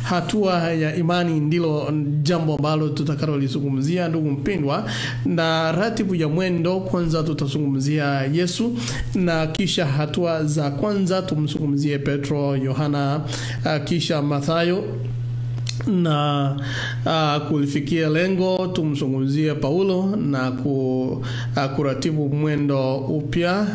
Hatua ya imani ndilo jambo ambalo tutakalolizungumzia, ndugu mpendwa, na ratibu ya mwendo. Kwanza tutazungumzia Yesu na kisha hatua za kwanza tumzungumzie Petro, Yohana, kisha Mathayo na kulifikia lengo tumzungumzie Paulo na kuratibu mwendo upya.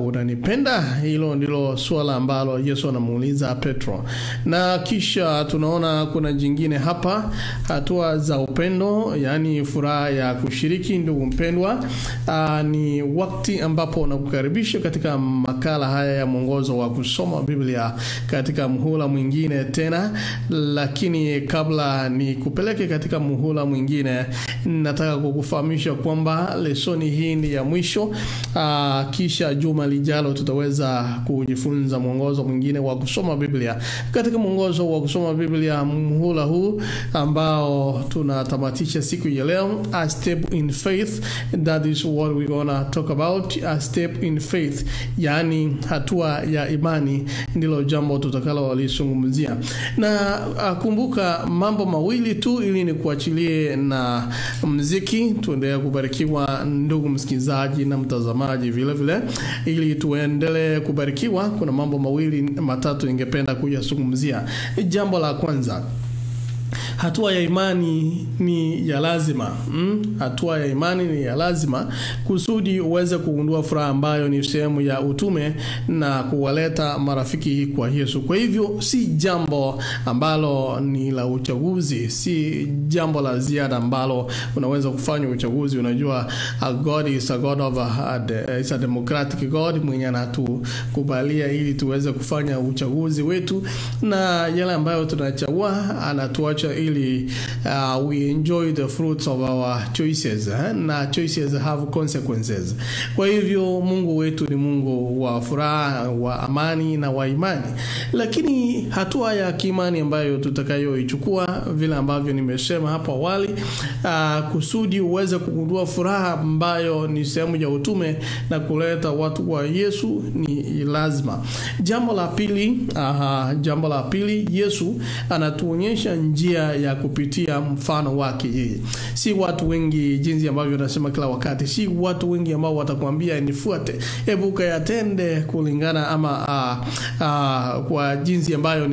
Unanipenda? Hilo ndilo swala ambalo Yesu anamuuliza Petro. Na kisha tunaona kuna jingine hapa, hatua za upendo, yani furaha ya kushiriki. Ndugu mpendwa, ni wakati ambapo nakukaribisha katika makala haya ya mwongozo wa kusoma Biblia katika muhula mwingine tena. Lakini kabla ni kupeleke katika muhula mwingine, nataka kukufahamisha kwamba lesoni hii ni ya mwisho. Kisha juma lijalo tutaweza kujifunza mwongozo mwingine wa kusoma Biblia. Katika mwongozo wa kusoma Biblia muhula huu ambao tunatamatisha siku ya leo, a step in faith, that is what we gonna talk about, a step in faith, yani hatua ya imani, ndilo jambo tutakalolizungumzia. Na kumbuka mambo mawili tu ili nikuachilie na mziki, tuendelee kubarikiwa ndugu msikilizaji na mtazamaji vile vile. Ili tuendelee kubarikiwa, kuna mambo mawili matatu ningependa kuyazungumzia. Jambo la kwanza, hatua ya imani ni ya lazima. Hatua ya imani ni ya lazima kusudi uweze kugundua furaha ambayo ni sehemu ya utume na kuwaleta marafiki kwa Yesu. Kwa hivyo si jambo ambalo ni la uchaguzi, si jambo la ziada ambalo unaweza kufanya uchaguzi. Unajua, God is a God of is a democratic God mwenye anatukubalia ili tuweze kufanya uchaguzi wetu, na yale ambayo tunachagua anatuacha ili we enjoy the fruits of our choices, na choices have consequences. Kwa hivyo Mungu wetu ni Mungu wa furaha, wa amani na wa imani. Lakini hatua ya kiimani ambayo tutakayoichukua, vile ambavyo nimesema hapo awali, kusudi uweze kugundua furaha ambayo ni sehemu ya utume na kuleta watu wa Yesu ni lazima. Jambo la pili, jambo la pili, Yesu anatuonyesha njia ya kupitia mfano wake yeye. Si watu wengi, jinsi ambavyo nasema kila wakati, si watu wengi ambao watakwambia nifuate, hebu kayatende kulingana ama kwa jinsi ambayo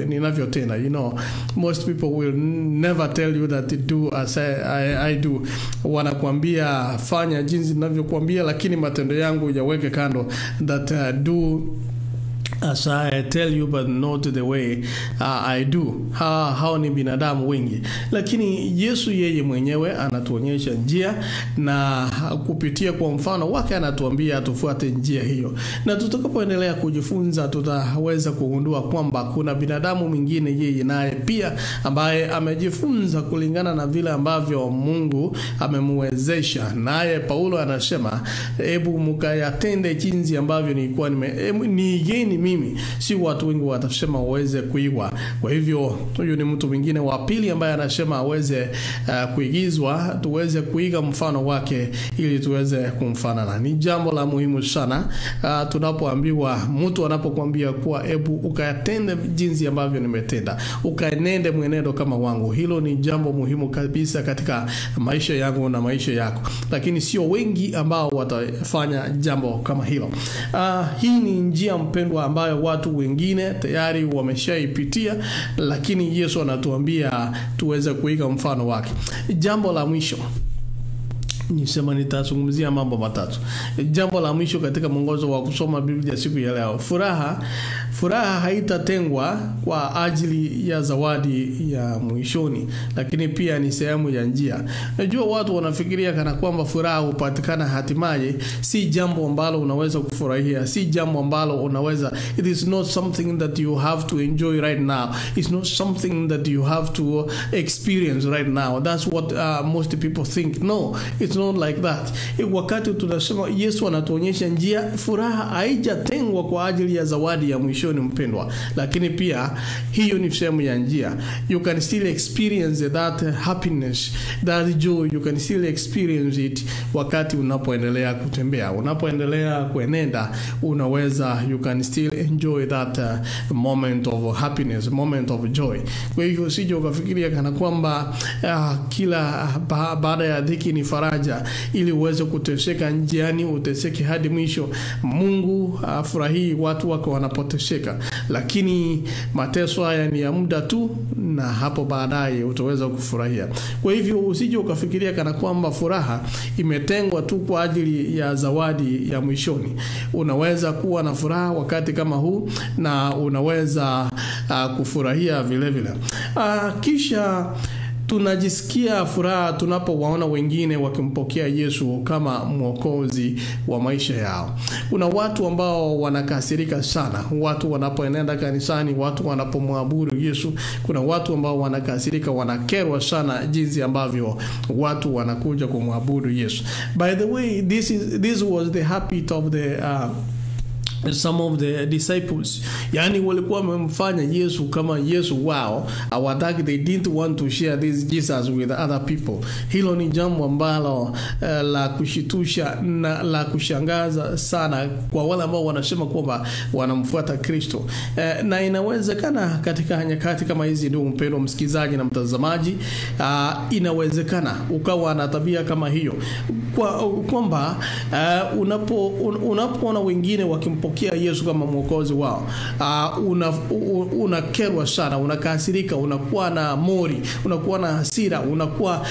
ninavyotenda. You know, most people will never tell you that do as I do. Wanakuambia fanya jinsi ninavyokuambia, lakini matendo yangu yaweke kando. That do as I tell you but not the way I do. Hao ni binadamu wengi, lakini Yesu yeye mwenyewe anatuonyesha njia, na kupitia kwa mfano wake anatuambia tufuate njia hiyo. Na tutakapoendelea kujifunza tutaweza kugundua kwamba kuna binadamu mwingine yeye naye pia ambaye amejifunza kulingana na vile ambavyo Mungu amemwezesha. Naye Paulo anasema hebu mkayatende jinsi ambavyo nilikuwa niigeni mimi. Si watu wengi watasema waweze kuigwa. Kwa hivyo huyu ni mtu mwingine wa pili ambaye anasema aweze kuigizwa, tuweze kuiga mfano wake ili tuweze kumfanana. Ni jambo la muhimu sana tunapoambiwa, mtu anapokuambia kuwa hebu ukayatende jinsi ambavyo nimetenda, ukaenende mwenendo kama wangu. Hilo ni jambo muhimu kabisa katika maisha yangu na maisha yako, lakini sio wengi ambao watafanya jambo kama hilo. Hii ni njia mpendwa ambayo watu wengine tayari wameshaipitia, lakini Yesu anatuambia tuweze kuiga mfano wake. Jambo la mwisho, nisema nitazungumzia mambo matatu. Jambo la mwisho katika mwongozo wa kusoma Biblia siku ya leo, furaha haitatengwa kwa ajili ya zawadi ya mwishoni, lakini pia ni sehemu ya njia. Najua watu wanafikiria kana kwamba furaha hupatikana hatimaye. Si jambo ambalo unaweza kufurahia, si jambo ambalo unaweza, it is not something that you have to enjoy right now, it's not something that you have to experience right now. That's what most people think. No, it's not like that. Wakati tunasema Yesu anatuonyesha njia, furaha haijatengwa kwa ajili ya zawadi ya mwishoni, mpendwa, lakini pia hiyo ni sehemu ya njia. You can still experience that happiness, that joy, you can still experience it wakati unapoendelea kutembea, unapoendelea kuenenda, unaweza, you can still enjoy that moment of happiness, moment of joy. Kwa hivyo usije ukafikiria kana kwamba kila baada ya dhiki ni faraja, ili uweze kuteseka njiani, uteseke hadi mwisho. Mungu afurahii watu wake wanapoteseka, lakini mateso haya ni ya muda tu, na hapo baadaye utaweza kufurahia. Kwa hivyo usije ukafikiria kana kwamba furaha imetengwa tu kwa ajili ya zawadi ya mwishoni. Unaweza kuwa na furaha wakati kama huu, na unaweza kufurahia vile vile. Kisha tunajisikia furaha tunapowaona wengine wakimpokea Yesu kama mwokozi wa maisha yao. Kuna watu ambao wanakasirika sana, watu wanapoenenda kanisani, watu wanapomwabudu Yesu. Kuna watu ambao wanakasirika, wanakerwa sana jinsi ambavyo watu wanakuja kumwabudu Yesu. By the way, this was the habit of the some of the disciples. Yani walikuwa wamemfanya Yesu kama Yesu wao, hawataki, they didn't want to share this Jesus with other people. Hilo ni jambo ambalo la kushitusha na la kushangaza sana kwa wale ambao wanasema kwamba wanamfuata Kristo. Na inawezekana katika nyakati kama hizi, ndugu mpendwa msikizaji na mtazamaji, inawezekana ukawa na tabia kama hiyo, kwamba unapoona wengine wakimpokea Yesu kama mwokozi wao, unakerwa sana, unakasirika, unakuwa na mori, unakuwa na hasira, unakuwa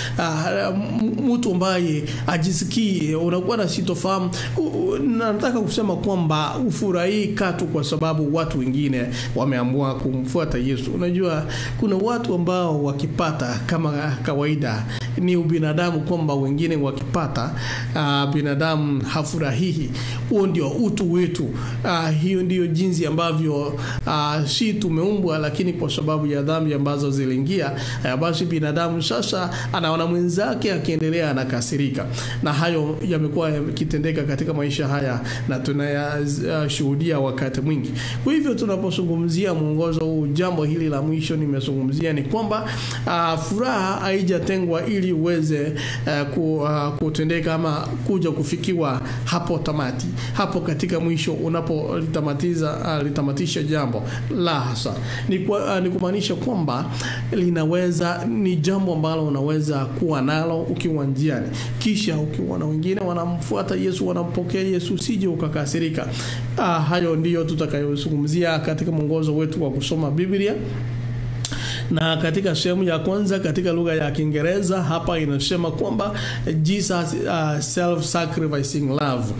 mtu ambaye ajisikii, unakuwa na sitofahamu. Nataka kusema kwamba ufurahii katu kwa sababu watu wengine wameamua kumfuata Yesu. Unajua kuna watu ambao wakipata, kama kawaida ni ubinadamu kwamba wengine wakipata, binadamu hafurahihi. Huo ndio utu wetu. Hiyo ndiyo jinsi ambavyo si tumeumbwa, lakini kwa sababu ya dhambi ambazo ziliingia, basi binadamu sasa anaona mwenzake akiendelea anakasirika. Na hayo yamekuwa yakitendeka katika maisha haya na tunayashuhudia wakati mwingi. Kwa hivyo tunapozungumzia mwongozo huu, jambo hili la mwisho nimezungumzia ni kwamba furaha haijatengwa ili uweze kutendeka ama kuja kufikiwa hapo tamati, hapo katika mwisho unapolitamatisha jambo. La hasa ni kumaanisha kwamba linaweza, ni jambo ambalo unaweza kuwa nalo ukiwa njiani, kisha ukiwa na wengine wanamfuata Yesu, wanampokea Yesu, usije ukakasirika. Hayo ndiyo tutakayozungumzia katika mwongozo wetu wa kusoma Biblia. Na katika sehemu ya kwanza katika lugha ya Kiingereza hapa inasema kwamba Jesus self-sacrificing love,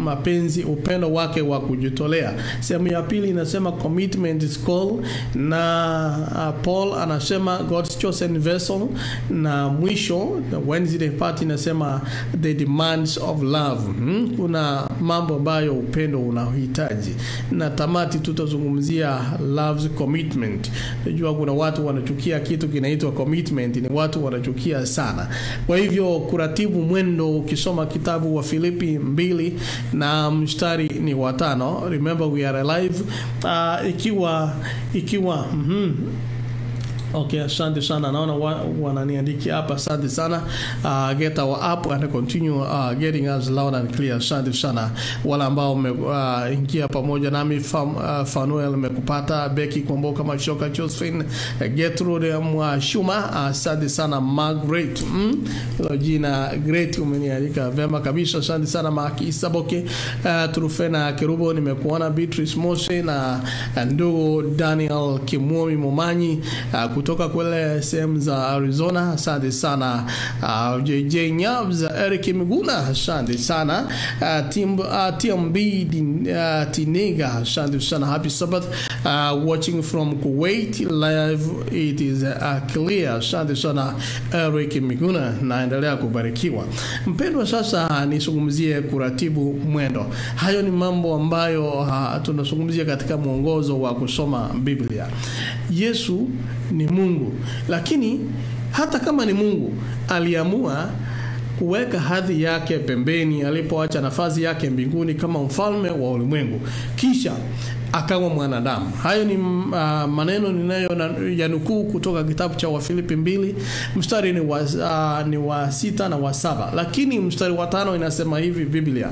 mapenzi, upendo wake wa kujitolea. Sehemu ya pili inasema commitment is call, na Paul anasema God's chosen vessel, na mwisho the Wednesday part inasema the demands of love. Kuna mambo ambayo upendo unahitaji. Na tamati tutazungumzia love's commitment. Najua kuna watu wanachukia kitu kinaitwa commitment, ni watu wanachukia sana. Kwa hivyo kuratibu mwendo, ukisoma kitabu wa Filipi 2 na mstari ni wa 5, remember we are alive. Ikiwa Okay, asante sana. Naona wananiandikia hapa, asante sana. Get our app and continue getting us loud and clear. Asante sana wale ambao umeingia pamoja nami. Fanuel nimekupata, Becky Kwamboka, Mashoka, Josephine, Gertrude Mwashuma, asante sana. Margaret, hilo jina great umenialika vema kabisa, asante sana. Maki Isaboke, Trufena Kerubo nimekuona, Beatrice Mose na ndugu Daniel Kimwomi Momanyi kutoka kule sehemu za Arizona, asante sana. JJ Nyabs, Eric Miguna, asante sana. TMB Tinega, asante sana. Happy Sabbath, watching from Kuwait live, it is clear. Asante sana Eric Miguna, naendelea kubarikiwa. Mpendwa, sasa nisungumzie kuratibu mwendo. Hayo ni mambo ambayo tunazungumzia katika mwongozo wa kusoma Biblia. Yesu ni Mungu, lakini hata kama ni Mungu aliamua kuweka hadhi yake pembeni alipoacha nafasi yake mbinguni kama mfalme wa ulimwengu, kisha akawa mwanadamu. Hayo ni maneno ninayo yanukuu kutoka kitabu cha Wafilipi 2 mstari ni wa 6 na wa 7, lakini mstari wa 5 inasema hivi Biblia: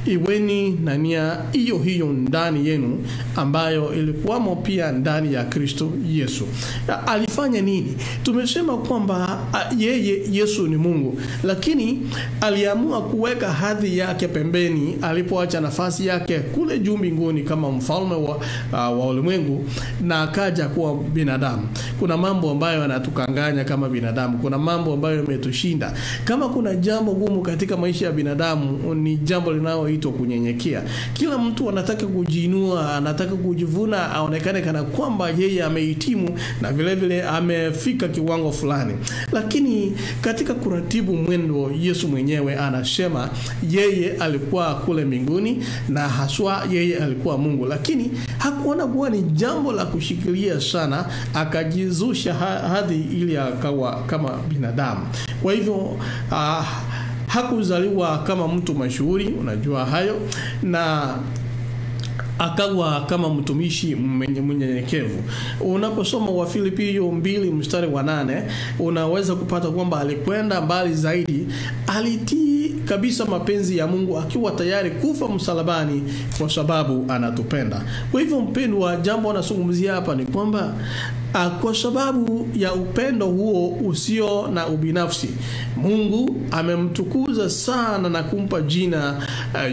iweni na nia hiyo hiyo ndani yenu ambayo ilikuwamo pia ndani ya Kristo Yesu. Alifanya nini? Tumesema kwamba yeye Yesu ni Mungu, lakini aliamua kuweka hadhi yake pembeni alipoacha nafasi yake kule juu mbinguni kama mfalme wa ulimwengu na akaja kuwa binadamu. Kuna mambo ambayo yanatukanganya kama binadamu, kuna mambo ambayo yametushinda. Kama kuna jambo gumu katika maisha ya binadamu ni jambo linaloitwa kunyenyekea. Kila mtu anataka kujiinua, anataka kujivuna, aonekane kana kwamba yeye amehitimu na vile vile amefika kiwango fulani. Lakini katika kuratibu mwendo, Yesu mwenyewe anasema yeye alikuwa kule mbinguni na haswa yeye alikuwa Mungu, lakini hakuona kuwa ni jambo la kushikilia sana, akajizusha hadhi ili akawa kama binadamu. Kwa hivyo hakuzaliwa kama mtu mashuhuri, unajua hayo, na akawa kama mtumishi mnyenyekevu. Unaposoma Wafilipi 2 mstari wa 8 unaweza kupata kwamba alikwenda mbali zaidi, alitii kabisa mapenzi ya Mungu akiwa tayari kufa msalabani kwa sababu anatupenda. Kwa hivyo mpendwa, jambo anazungumzia hapa ni kwamba kwa sababu ya upendo huo usio na ubinafsi, Mungu amemtukuza sana na kumpa jina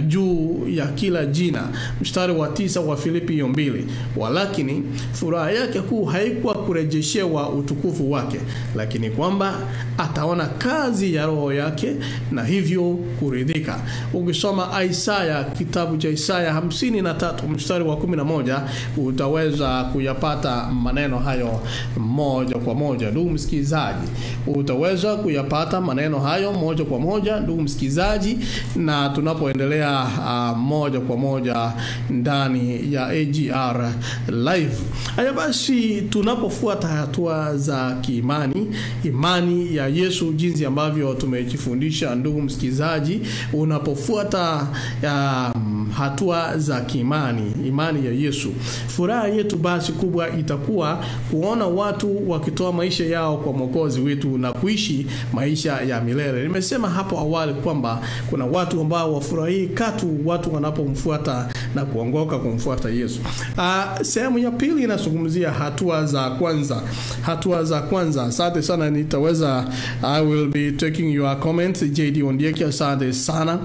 juu ya kila jina. Mstari wa 9 wa Filipi 2: walakini furaha yake kuu haikuwa kurejeshewa utukufu wake, lakini kwamba ataona kazi ya roho yake na hivyo kuridhika. Ukisoma Isaya, kitabu cha Isaya 53 mstari wa 11 utaweza kuyapata maneno hayo moja kwa moja, ndugu msikilizaji. Utaweza kuyapata maneno hayo moja kwa moja, ndugu msikilizaji, na tunapoendelea moja kwa moja ndani ya AGR Live. Haya basi, tunapofuata hatua za kiimani, imani ya Yesu jinsi ambavyo tumejifundisha, ndugu msikilizaji, unapofuata hatua za kiimani, imani ya Yesu, furaha yetu basi kubwa itakuwa kuona watu wakitoa maisha yao kwa Mwokozi wetu na kuishi maisha ya milele. Nimesema hapo awali kwamba kuna watu ambao wafurahii katu watu wanapomfuata na kuongoka kumfuata Yesu. Sehemu ya pili inazungumzia hatua za kwanza. Hatua za kwanza. Asante sana, nitaweza I will be taking your comments. JD Ondieki, asante sana.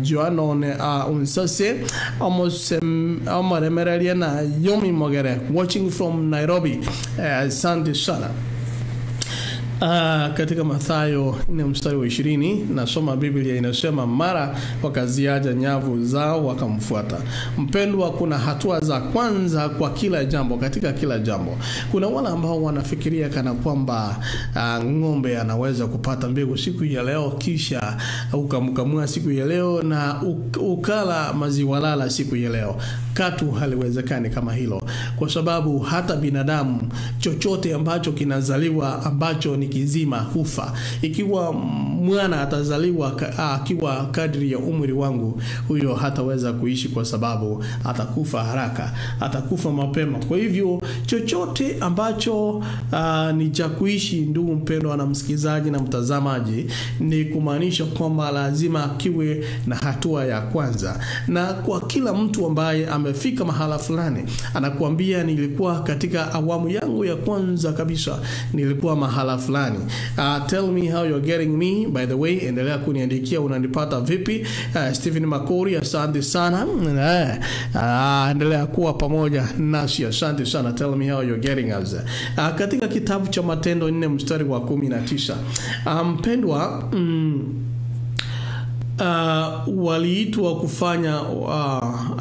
Joanon Unsase Omoremerelia na Yomi Mogere watching from Nairobi. Asante sana. Katika Mathayo 4 mstari wa 20 nasoma Biblia inasema, mara wakaziacha nyavu zao wakamfuata. Mpendwa, kuna hatua za kwanza kwa kila jambo, katika kila jambo. Kuna wale ambao wanafikiria kana kwamba ng'ombe anaweza kupata mbegu siku ya leo, kisha ukamkamua siku ya leo na ukala maziwa lala siku ya leo. Katu haliwezekani kama hilo, kwa sababu hata binadamu chochote ambacho kinazaliwa ambacho ni kizima hufa. Ikiwa mwana atazaliwa akiwa kadri ya umri wangu, huyo hataweza kuishi kwa sababu atakufa haraka, atakufa mapema. Kwa hivyo chochote ambacho ni cha kuishi, ndugu mpendwa na msikizaji na mtazamaji, ni kumaanisha kwamba lazima kiwe na hatua ya kwanza. Na kwa kila mtu ambaye amefika mahala fulani anakuambia, nilikuwa katika awamu yangu ya kwanza kabisa, nilikuwa mahala fulani. Tell me how you're getting me. By the way, endelea kuniandikia unanipata vipi. Stephen Makori, asante sana. Endelea kuwa pamoja nasi, asante sana. Tell me how you're getting us. Katika kitabu cha Matendo 4 mstari wa 19, mpendwa, Waliitwa kufanya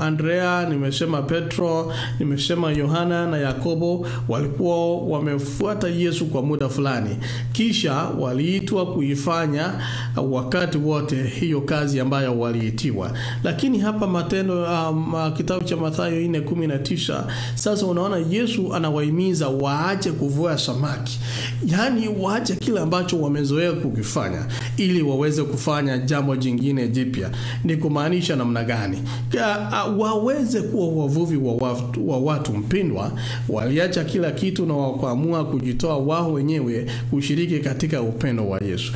Andrea, nimesema Petro, nimesema Yohana na Yakobo walikuwa wamefuata Yesu kwa muda fulani. Kisha waliitwa kuifanya wakati wote hiyo kazi ambayo waliitiwa. Lakini hapa Matendo, kitabu cha Mathayo 4:19, sasa unaona Yesu anawahimiza waache kuvua samaki. Yaani waache kile ambacho wamezoea kukifanya ili waweze kufanya jambo jingine jipya. Ni kumaanisha namna gani? Waweze kuwa wavuvi wa watu. Mpendwa, waliacha kila kitu na wakaamua kujitoa wao wenyewe kushiriki katika upendo wa Yesu.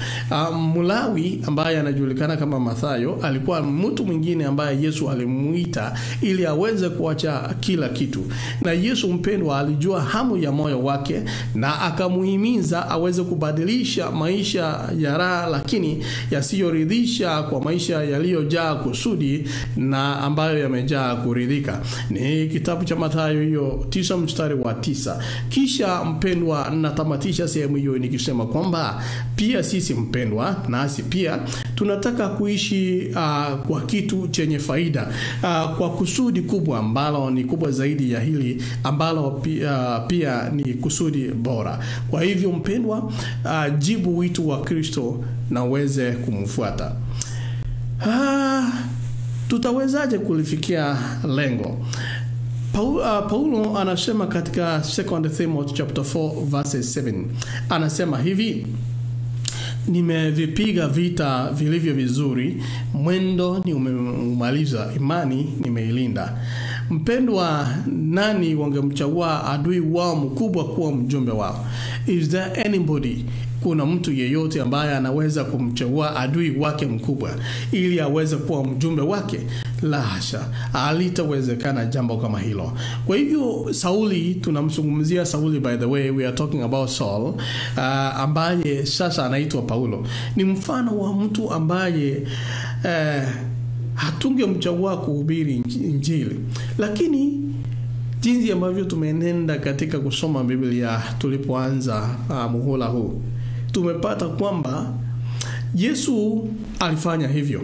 Mlawi ambaye anajulikana kama Mathayo alikuwa mtu mwingine ambaye Yesu alimuita ili aweze kuacha kila kitu. Na Yesu mpendwa alijua hamu ya moyo wake na akamuhimiza aweze kubadilisha maisha ya raha lakini yasiyoridhisha kwa maisha yaliyojaa kusudi na ambayo yamejaa kuridhika. Ni kitabu cha Mathayo hiyo 9:9. Kisha mpendwa, natamatisha sehemu hiyo nikisema kwamba pia sisi mpendwa, nasi pia tunataka kuishi kwa kitu chenye faida, kwa kusudi kubwa ambalo ni kubwa zaidi ya hili ambalo pia ni kusudi bora. Kwa hivyo mpendwa, jibu wito wa Kristo na uweze kumfuata. Tutawezaje kulifikia lengo? Paulo anasema katika 2 Timothy chapter 4 verse 7, anasema hivi: nimevipiga vita vilivyo vizuri, mwendo ni umeumaliza, imani nimeilinda. Mpendwa, nani wangemchagua adui wao mkubwa kuwa mjumbe wao? Is there anybody? Kuna mtu yeyote ambaye anaweza kumchagua adui wake mkubwa ili aweze kuwa mjumbe wake? La hasha, halitawezekana jambo kama hilo. Kwa hivyo Sauli, tunamzungumzia Sauli, by the way we are talking about Saul, ambaye sasa anaitwa Paulo. Ni mfano wa mtu ambaye hatungemchagua kuhubiri Injili. Lakini jinsi ambavyo tumeenenda katika kusoma Biblia tulipoanza muhula huu, tumepata kwamba Yesu alifanya hivyo.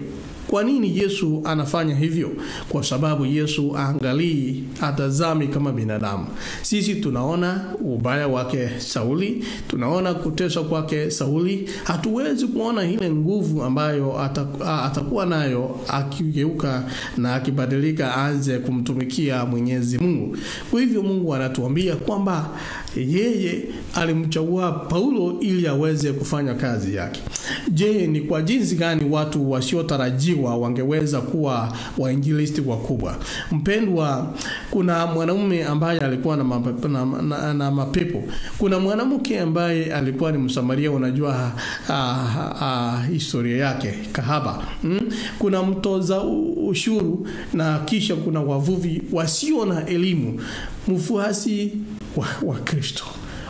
Kwa nini Yesu anafanya hivyo? Kwa sababu Yesu angalii, atazami kama binadamu. Sisi tunaona ubaya wake Sauli, tunaona kuteswa kwake Sauli, hatuwezi kuona ile nguvu ambayo atakuwa nayo akigeuka na akibadilika aanze kumtumikia Mwenyezi Mungu. Kwa hivyo Mungu anatuambia kwamba yeye alimchagua Paulo ili aweze kufanya kazi yake. Je, ni kwa jinsi gani watu wasiotarajiwa wangeweza kuwa wainjilisti wakubwa? Mpendwa, kuna mwanamume ambaye alikuwa na mapepo. Kuna mwanamke ambaye alikuwa ni Msamaria, unajua historia yake, kahaba. Kuna mtoza ushuru na kisha kuna wavuvi wasio na elimu, mfuasi wa Kristo.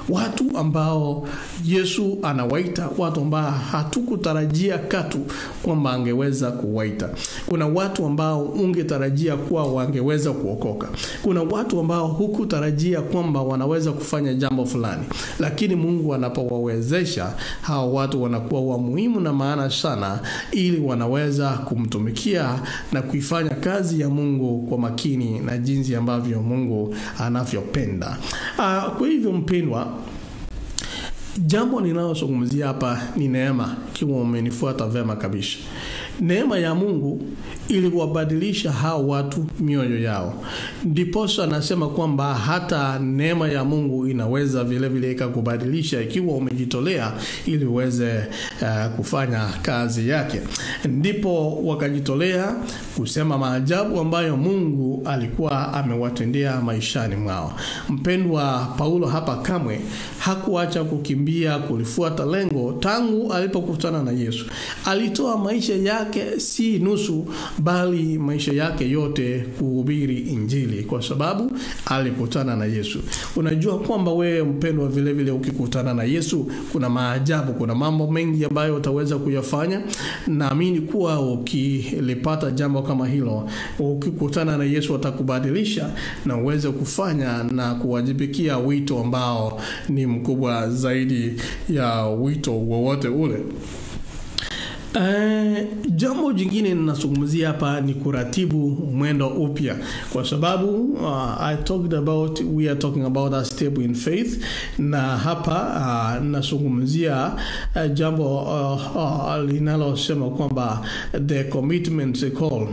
Watu ambao Yesu anawaita, watu ambao hatukutarajia katu kwamba angeweza kuwaita. Kuna watu ambao ungetarajia kuwa wangeweza kuokoka. Kuna watu ambao hukutarajia kwamba wanaweza kufanya jambo fulani. Lakini Mungu anapowawezesha, hao watu wanakuwa wa muhimu na maana sana, ili wanaweza kumtumikia na kuifanya kazi ya Mungu kwa makini na jinsi ambavyo Mungu anavyopenda. Kwa hivyo mpendwa, jambo ninalozungumzia hapa ni neema, ikiwa umenifuata vema kabisa. Neema ya Mungu iliwabadilisha hao watu mioyo yao. Ndiposa nasema kwamba hata neema ya Mungu inaweza vile vile ikakubadilisha ikiwa umejitolea ili uweze kufanya kazi yake. Ndipo wakajitolea kusema maajabu ambayo Mungu alikuwa amewatendea maishani mwao. Mpendwa, Paulo hapa kamwe hakuacha kukimbia kulifuata lengo tangu alipokutana na Yesu. Alitoa maisha yake si nusu, bali maisha yake yote kuhubiri Injili, kwa sababu alikutana na Yesu. Unajua kwamba wewe mpendwa, vile vile ukikutana na Yesu kuna maajabu, kuna mambo mengi ambayo utaweza kuyafanya. Naamini kuwa ukilipata jambo kama hilo, ukikutana na Yesu atakubadilisha na uweze kufanya na kuwajibikia wito ambao ni mkubwa zaidi ya wito wowote ule. Jambo jingine ninazungumzia hapa ni kuratibu mwendo upya, kwa sababu I talked about, we are talking about a step in faith, na hapa ninazungumzia jambo linalosema kwamba the commitment call.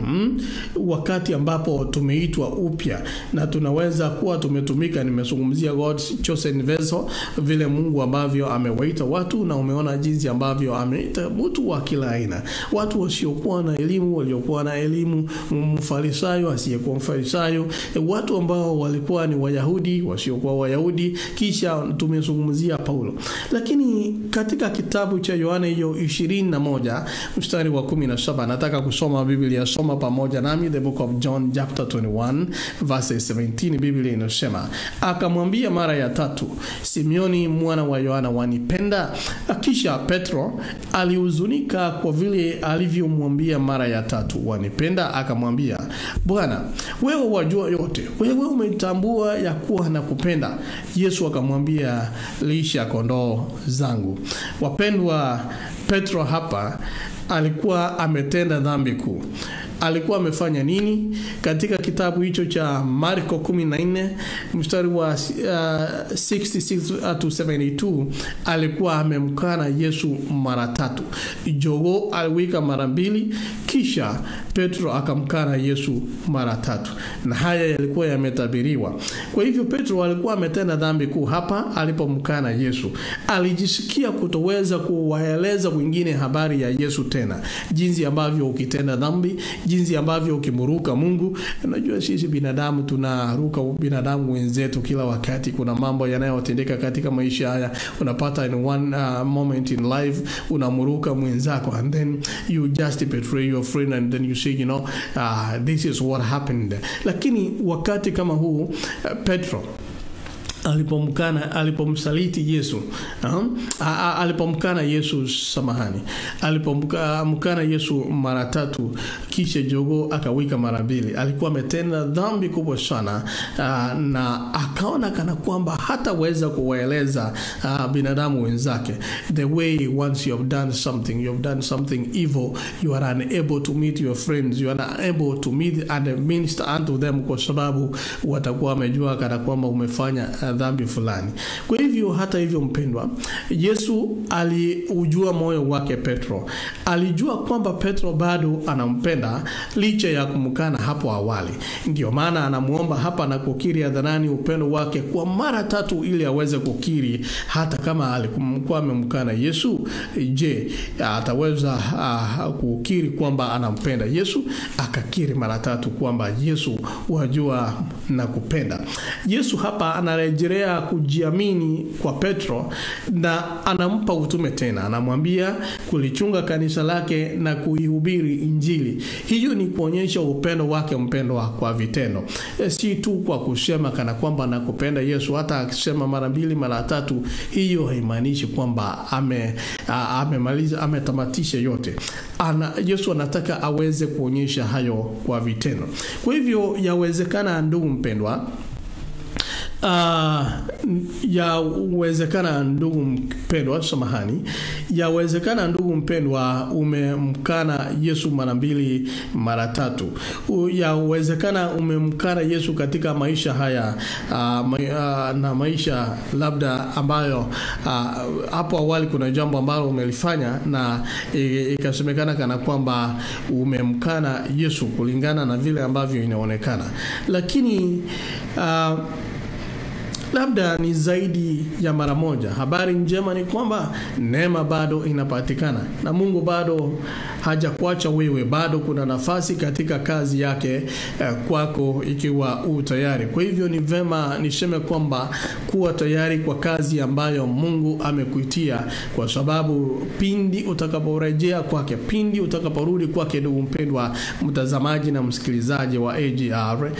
Wakati ambapo tumeitwa upya na tunaweza kuwa tumetumika. Nimezungumzia God's chosen vessel, vile Mungu ambavyo amewaita watu, na umeona jinsi ambavyo ameita mtu wa kila aina, watu wasiokuwa na elimu, waliokuwa na elimu, mfarisayo, asiyekuwa mfarisayo, watu ambao walikuwa ni Wayahudi, wasiokuwa Wayahudi. Kisha tumezungumzia Paulo. Lakini katika kitabu cha Yohana hiyo 21 mstari wa 17, nataka kusoma Biblia, soma pamoja nami, the book of John chapter 21 verse 17. Biblia inasema, akamwambia mara ya tatu, Simioni mwana wa Yohana, wanipenda? Kisha Petro alihuzunika kwa vile alivyomwambia mara ya tatu, wanipenda? Akamwambia, Bwana, wewe wajua yote, wewe umetambua ya kuwa nakupenda. Yesu akamwambia, lisha kondoo zangu. Wapendwa, Petro hapa alikuwa ametenda dhambi kuu. Alikuwa amefanya nini? Katika kitabu hicho cha Marko 14 mstari wa 66 to 72, alikuwa amemkana Yesu mara tatu. Jogoo aliwika mara mbili, kisha Petro akamkana Yesu mara tatu, na haya yalikuwa yametabiriwa. Kwa hivyo Petro alikuwa ametenda dhambi kuu hapa alipomkana Yesu. Alijisikia kutoweza kuwaeleza wengine habari ya Yesu tena, jinsi ambavyo ukitenda dhambi, jinsi ambavyo ukimruka Mungu. Unajua sisi binadamu tunaruka binadamu wenzetu kila wakati. Kuna mambo yanayotendeka katika maisha haya, unapata in one moment in life unamruka mwenzako, and then you just betray your friend, and then you say, you know, this is what happened. Lakini wakati kama huu Petro alipomkana, alipomsaliti Yesu, alipomkana Yesu, samahani, alipomkana Yesu mara tatu, kisha jogoo akawika mara mbili, alikuwa ametenda dhambi kubwa sana, na akaona kana kwamba hataweza kuwaeleza binadamu wenzake. The way once you have done something, you have done something evil, you are unable to meet your friends, you are unable to meet and minister unto them, kwa sababu watakuwa wamejua kana kwamba umefanya dhambi fulani. Kwa hivyo, hata hivyo mpendwa, Yesu aliujua moyo wake Petro. Alijua kwamba Petro bado anampenda licha ya kumkana hapo awali. Ndio maana anamuomba hapa na kukiri hadharani upendo wake kwa mara tatu, ili aweze kukiri hata kama alikuwa amemkana Yesu. Je, ataweza kukiri kwamba anampenda Yesu? Akakiri mara tatu kwamba Yesu, wajua na kupenda. Yesu hapa anarejelea kujiamini kwa Petro na anampa utume tena. Anamwambia kulichunga kanisa lake na kuihubiri Injili. Hiyo ni kuonyesha upendo wake mpendwa kwa vitendo, si tu kwa kusema kana kwamba nakupenda Yesu. Hata akisema mara mbili mara tatu, hiyo haimaanishi kwamba amemaliza, ametamatisha yote. Yesu anataka aweze kuonyesha hayo kwa vitendo. Kwa hivyo yawezekana ndugu mpendwa, yawezekana ndugu mpendwa, samahani, yawezekana ndugu mpendwa umemkana Yesu mara mbili mara tatu. Yawezekana umemkana Yesu katika maisha haya, na maisha labda ambayo hapo awali kuna jambo ambalo umelifanya na ikasemekana kana kwamba umemkana Yesu kulingana na vile ambavyo inaonekana. Lakini labda ni zaidi ya mara moja. Habari njema ni kwamba neema bado inapatikana na Mungu bado hajakuacha wewe, bado kuna nafasi katika kazi yake kwako ikiwa u tayari. Kwa hivyo ni vema niseme kwamba kuwa tayari kwa kazi ambayo Mungu amekuitia, kwa sababu pindi utakaporejea kwake, pindi utakaporudi kwake, ndugu mpendwa mtazamaji na msikilizaji wa AGR,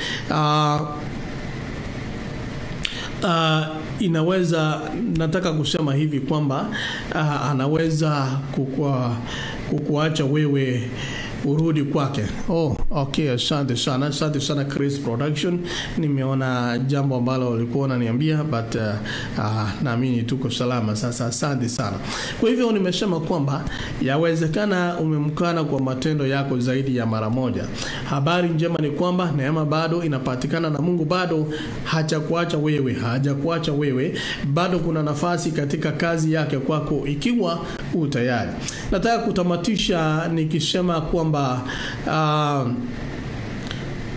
inaweza, nataka kusema hivi kwamba anaweza kukuacha wewe urudi kwake. Oh, Okay, asante sana. Asante sana Chris Production. Nimeona jambo ambalo ulikuwa unaniambia, but naamini tuko salama sasa. Asante sana. Kwa hivyo nimesema kwamba yawezekana umemkana kwa matendo yako zaidi ya mara moja. Habari njema ni kwamba neema bado inapatikana na Mungu bado hajakuacha wewe, hajakuacha wewe. Bado kuna nafasi katika kazi yake kwako ikiwa utayari. Nataka kutamatisha nikisema kwamba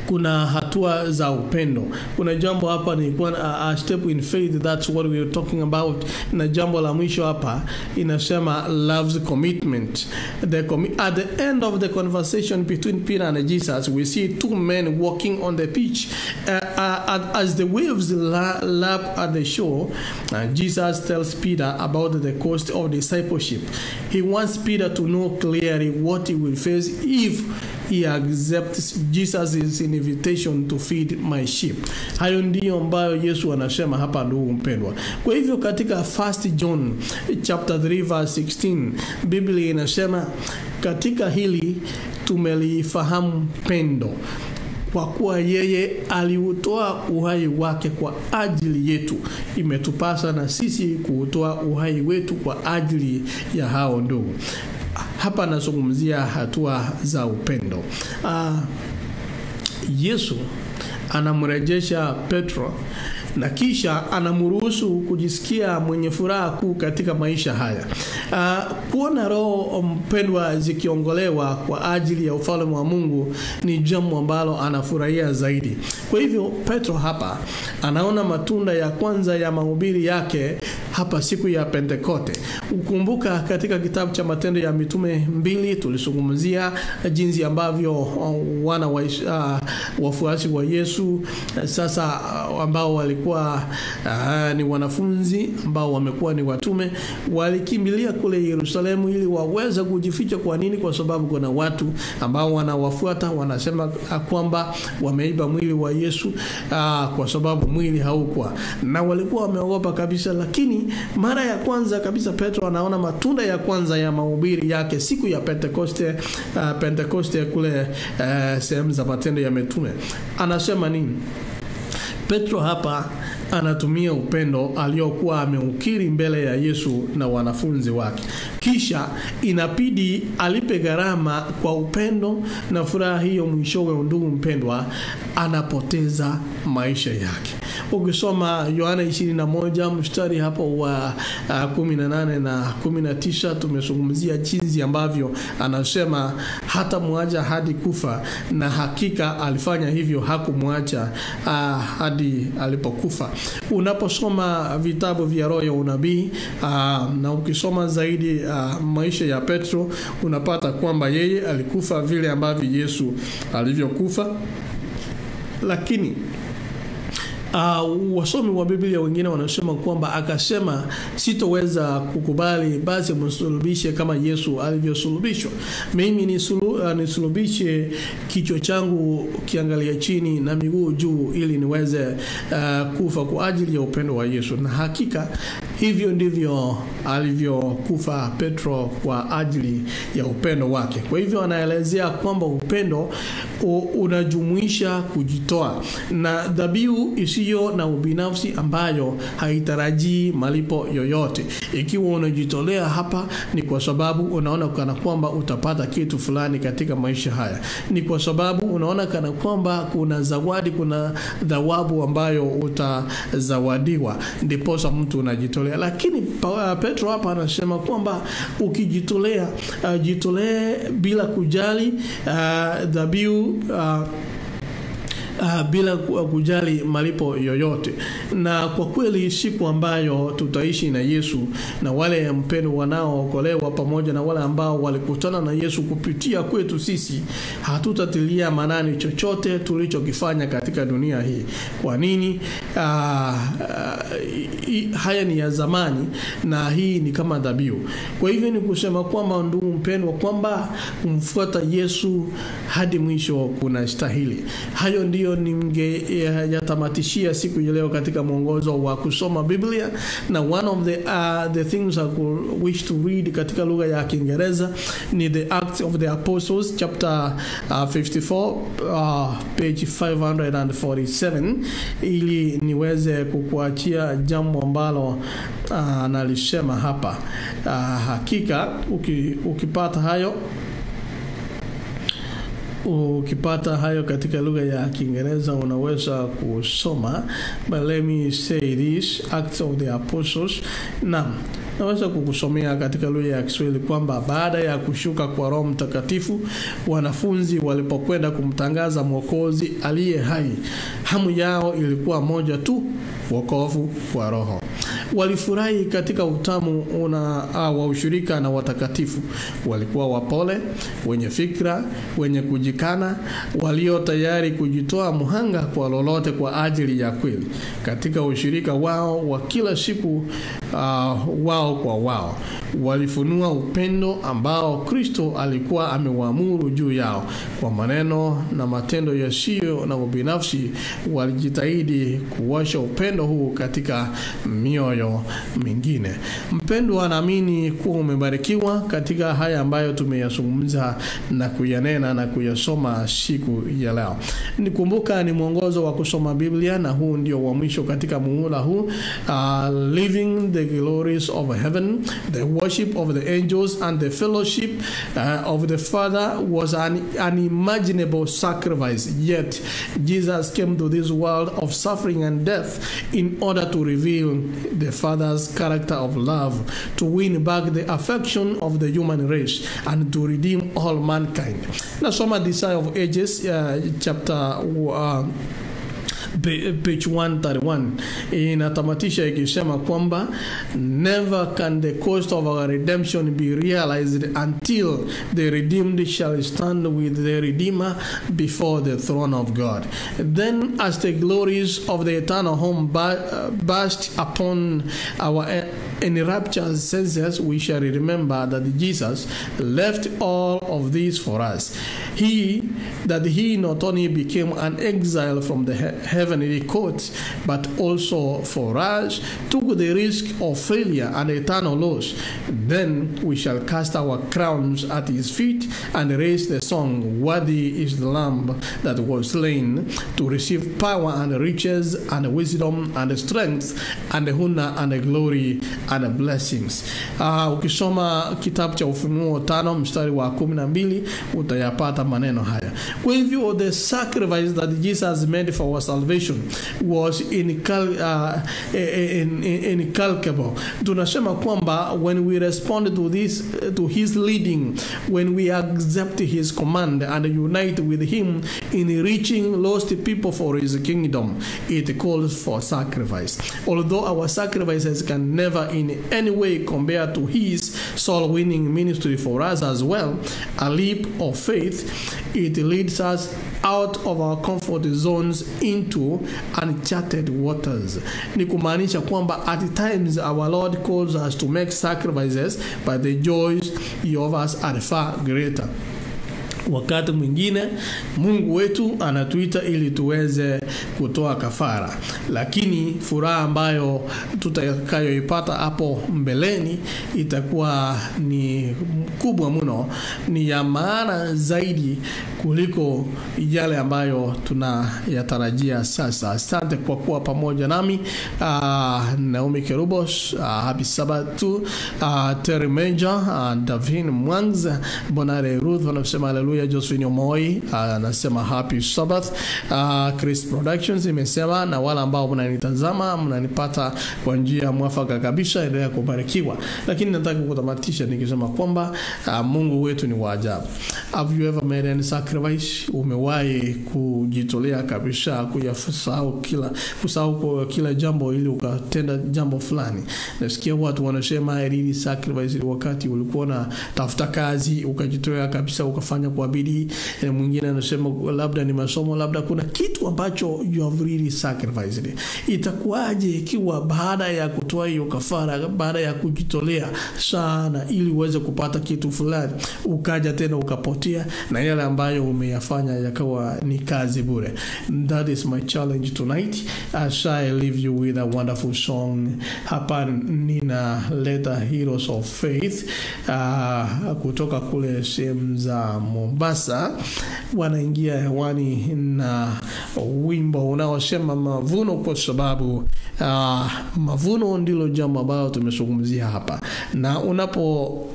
kuna hatua za upendo. Kuna jambo hapa ni a step in faith, that's what we are talking about. Na jambo la mwisho hapa inasema love's commitment. At the end of the conversation between Peter and Jesus, we see two men walking on the beach. As the waves lap at the shore, Jesus tells Peter about the cost of discipleship. He wants Peter to know clearly what he will face if he accepts Jesus' invitation to feed my sheep. Hayo ndiyo ambayo Yesu anasema hapa, ndugu mpendwa. Kwa hivyo katika 1 John chapter 3 verse 16, Biblia inasema katika hili tumelifahamu pendo, kwa kuwa yeye aliutoa uhai wake kwa ajili yetu, imetupasa na sisi kuutoa uhai wetu kwa ajili ya hao ndugu. Hapa nazungumzia hatua za upendo. Yesu anamrejesha Petro na kisha anamruhusu kujisikia mwenye furaha kuu katika maisha haya. Kuona roho mpendwa zikiongolewa kwa ajili ya ufalme wa Mungu ni jambo ambalo anafurahia zaidi. Kwa hivyo Petro hapa anaona matunda ya kwanza ya mahubiri yake hapa siku ya Pentekote. Ukumbuka katika kitabu cha Matendo ya Mitume 2 tulizungumzia jinsi ambavyo wana wafuasi wa Yesu sasa ambao walikuwa ni wanafunzi ambao wamekuwa ni watume walikimbilia kule Yerusalemu ili waweze kujificha. Kwa nini? Kwa sababu kuna watu ambao wanawafuata wanasema kwamba wameiba mwili wa Yesu, kwa sababu mwili haukuwa, na walikuwa wameogopa kabisa. Lakini mara ya kwanza kabisa Petro anaona matunda ya kwanza ya mahubiri yake siku ya Pentekoste kule sehemu za Matendo ya Mitume. Anasema nini? Petro hapa anatumia upendo aliokuwa ameukiri mbele ya Yesu na wanafunzi wake. Kisha inabidi alipe gharama kwa upendo na furaha hiyo. Mwishowe, ndugu mpendwa, anapoteza maisha yake. Ukisoma Yohana 21 mstari hapo wa 18 na 19, tumezungumzia jinsi ambavyo anasema hata muacha hadi kufa, na hakika alifanya hivyo, hakumwacha hadi alipokufa. Unaposoma vitabu vya roho ya unabii na ukisoma zaidi maisha ya Petro, unapata kwamba yeye alikufa vile ambavyo Yesu alivyokufa. Lakini wasomi wa Biblia wengine wanasema kwamba akasema sitoweza kukubali, basi msulubishe kama Yesu alivyosulubishwa. Mimi nisulubishe kichwa changu kiangalia chini na miguu juu, ili niweze kufa kwa ajili ya upendo wa Yesu. Na hakika hivyo ndivyo alivyokufa Petro kwa ajili ya upendo wake. Kwa hivyo anaelezea kwamba upendo unajumuisha kujitoa na dhabihu isiyo na ubinafsi ambayo haitarajii malipo yoyote. Ikiwa unajitolea hapa ni kwa sababu unaona kana kwamba utapata kitu fulani katika maisha haya. Ni kwa sababu unaona kana kwamba kuna zawadi, kuna thawabu ambayo utazawadiwa, ndiposa mtu unajitolea. Lakini Petro hapa anasema kwamba ukijitolea, jitolee bila kujali dhabihu, bila kujali malipo yoyote. Na kwa kweli siku ambayo tutaishi na Yesu na wale mpendo wanaookolewa pamoja na wale ambao walikutana na Yesu kupitia kwetu sisi, hatutatilia maanani chochote tulichokifanya katika dunia hii. Kwa nini? Haya ni ya zamani na hii ni kama dhabihu. Kwa hivyo ni kusema kwamba ndugu mpendwa, kwamba kumfuata Yesu hadi mwisho kuna stahili. Hayo ndiyo ndiyo ningeyatamatishia siku ya leo katika mwongozo wa kusoma Biblia. Na one of the things I could wish to read katika lugha ya Kiingereza ni the Acts of the Apostles chapter 54 page 547, ili niweze kukuachia jambo ambalo nalisema hapa. Hakika ukipata hayo, ukipata hayo katika lugha ya Kiingereza unaweza kusoma. But let me say this, Acts of the Apostles. Naam, naweza kukusomea katika lugha ya Kiswahili kwamba baada ya kushuka kwa Roho Mtakatifu, wanafunzi walipokwenda kumtangaza Mwokozi aliye hai, hamu yao ilikuwa moja tu, wokovu wa roho. Walifurahi katika utamu wa ushirika na watakatifu. Walikuwa wapole, wenye fikra, wenye kujikana, walio tayari kujitoa muhanga kwa lolote kwa ajili ya kweli. Katika ushirika wao wa kila siku, wao kwa wao, walifunua upendo ambao Kristo alikuwa amewaamuru juu yao. Kwa maneno na matendo yasiyo na ubinafsi, walijitahidi kuwasha upendo huu katika mioyo mingine. Mpendwa, naamini kuwa umebarikiwa katika haya ambayo tumeyazungumza na kuyanena na kuyasoma siku ya leo. Nikumbuka ni mwongozo wa kusoma Biblia, na huu ndio wa mwisho katika muhula huu. Living the glories of heaven, the worship of the angels and the fellowship of the Father was an unimaginable sacrifice. Yet Jesus came to this world of suffering and death in order to reveal the Father's character of love, to win back the affection of the human race and to redeem all mankind. Nasoma Desire of Ages chapter page 131 inatamatisha ikisema kwamba never can the cost of our redemption be realized until the redeemed shall stand with the Redeemer before the throne of God. Then as the glories of the eternal home burst upon our enraptured senses, we shall remember that Jesus left all of this for us. That he not only became an exile from the heavenly court, but also for us took the risk of failure and eternal loss. Then we shall cast our crowns at his feet and raise the song, Worthy is the Lamb that was slain, to receive power and riches and wisdom and strength and honor and glory and blessings. Ukisoma kitabu cha Ufunuo 5 mstari wa 12 utayapata maneno haya. Kwa hivyo the sacrifice that Jesus made for our salvation was incalculable. Tunasema kwamba when we respond to this, to his leading, when we accept his command and unite with him in reaching lost people for his kingdom, it calls for sacrifice. Although our sacrifices can never in any way compare to his soul-winning ministry for us as well, a leap of faith, it leads us out of our comfort zones into uncharted waters. Ni kumaanisha kwamba at times our Lord calls us to make sacrifices, but the joys he offers are far greater. Wakati mwingine Mungu wetu anatuita ili tuweze kutoa kafara, lakini furaha ambayo tutakayoipata hapo mbeleni itakuwa ni kubwa mno, ni ya maana zaidi kuliko yale ambayo tunayatarajia sasa. Asante kwa kuwa pamoja nami. Naomi Kerubos, happy Sabbath to Terry Major, Davin Mwanza, Bonare Ruth wanasema haleluya. Josephine Omoi anasema happy Sabbath. Chris Productions imesema, na wale ambao mnanitazama mnanipata kwa njia mwafaka kabisa, endelea kubarikiwa. Lakini nataka kutamatisha nikisema kwamba Mungu wetu ni wa ajabu. Have you ever made any sacrifice? Umewahi kujitolea kabisa, kuyasahau kila, kusahau kila jambo ili ukatenda jambo fulani? Nasikia watu wanasema I really sacrifice wakati ulikuwa na tafuta kazi, ukajitolea kabisa, ukafanya kwa bidii, mwingine anasema labda ni masomo, labda kuna kitu ambacho you have really sacrificed. Itakuwaje ikiwa baada ya kutoa hiyo kafara, baada ya kujitolea sana ili uweze kupata kitu fulani, ukaja tena ukapotea na yale ambayo umeyafanya yakawa ni kazi bure? That is my challenge tonight as I leave you with a wonderful song. Hapa ninaleta Heroes of Faith kutoka kule sehemu za Mombasa, wanaingia hewani na wimbo unaosema mavuno, kwa sababu mavuno ndilo jambo ambalo tumezungumzia hapa, na unapo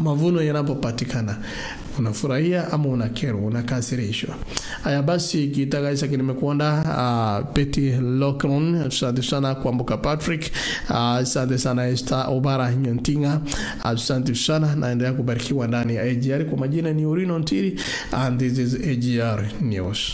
mavuno yanapopatikana unafurahia ama unakerwa, unakasirishwa. Haya basi, kitaka Isaac nimekuona, Betty Lokron, asante sana Kwamboka Patrick, asante sana Esther Obara Nyontinga, asante sana, naendelea kubarikiwa ndani ya AGR. Kwa majina ni Orino Ntiri and this is AGR News.